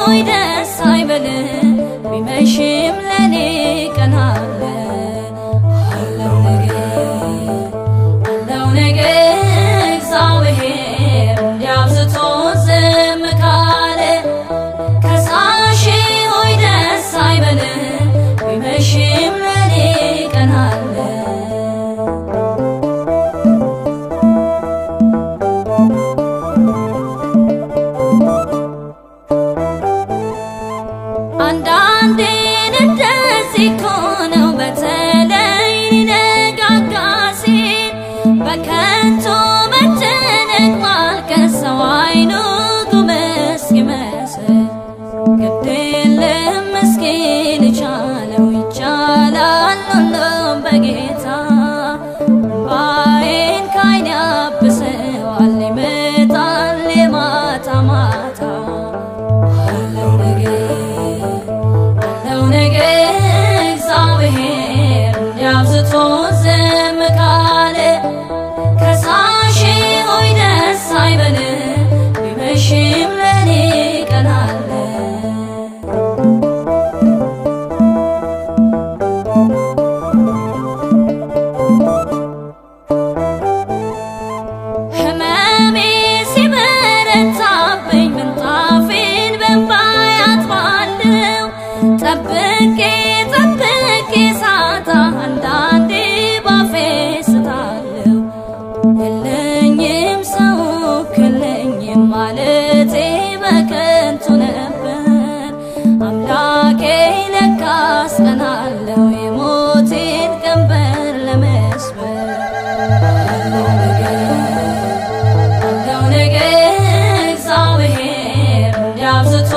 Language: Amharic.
ሆይ ደስ አይበል፣ ቢመሽም ለኔ ቀን አለ። አለው ነገ፣ አለው ነገ፣ እግዚአብሔር እንዲያብዝቶ ዝም ካለ። ከሳሼ ሆይ ደስ አይበል፣ ቢመሽም ለኔ ቀን አለ። አንዳንዴን እንደዚህ እኮ ነው፣ በተለይ ሊነጋጋ ሲል በከንቱ መጨነቅ ማልቀስ፣ ሰው አይኑ ጉም እስኪመስል። ግድ የለም ምስኪን ቻለው፣ ይቻላል ሁሉም በጌታ። እምባዬን ካይኔ ያብሰዋል፣ ይመጣል የማታ ማታ። አለው ነገ፣ አለው ነገ፣ እግዚአብሔር እንዲያብዝቶ ዝም ካለ። ከሳሼ ሆይ ደስ አይበል፣ ቢመሽም ለኔ ቀን አለ። ህመሜ ሲበረታብኝ ምንጣፌን በእንባዬ አጥባለሁ። ጠብቄ ጠብቄ ሳጣ አንዳንዴ ባፌ ስታለሁ። የለኝም ሰው ክለኝም ማለቴ በከንቱ ነበር። አምላኬ ለካስ ቀናለው የሞቴን ቀንበር ለመስበር። አለው ነገ፣ አለው ነገ፣ እግዚአብሔር እንዲያብዝቶ